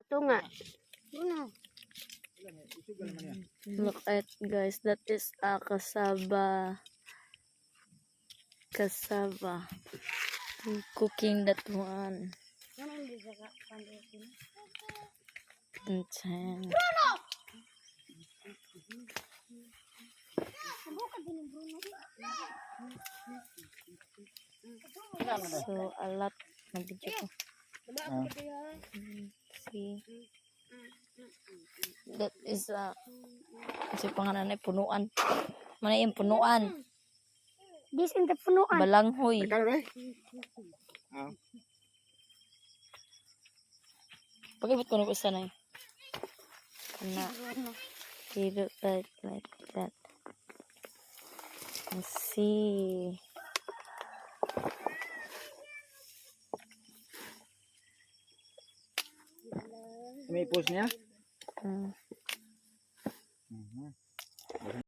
Tunga. Bruno. Look at, guys, that is a cassava. Cassava. Cooking that one. Ano hindi sa ka? Pandito. And then, Buka din yung Bruno. So, a lot na video ko. See? That is a kasi pangalan ay punuan. Mana yung punuan. This in the punuan. Balanghoy. Kano eh? Ah. Pag-ibot ko na ko isa na eh. Kana. He look like that. Let's see. May post niya?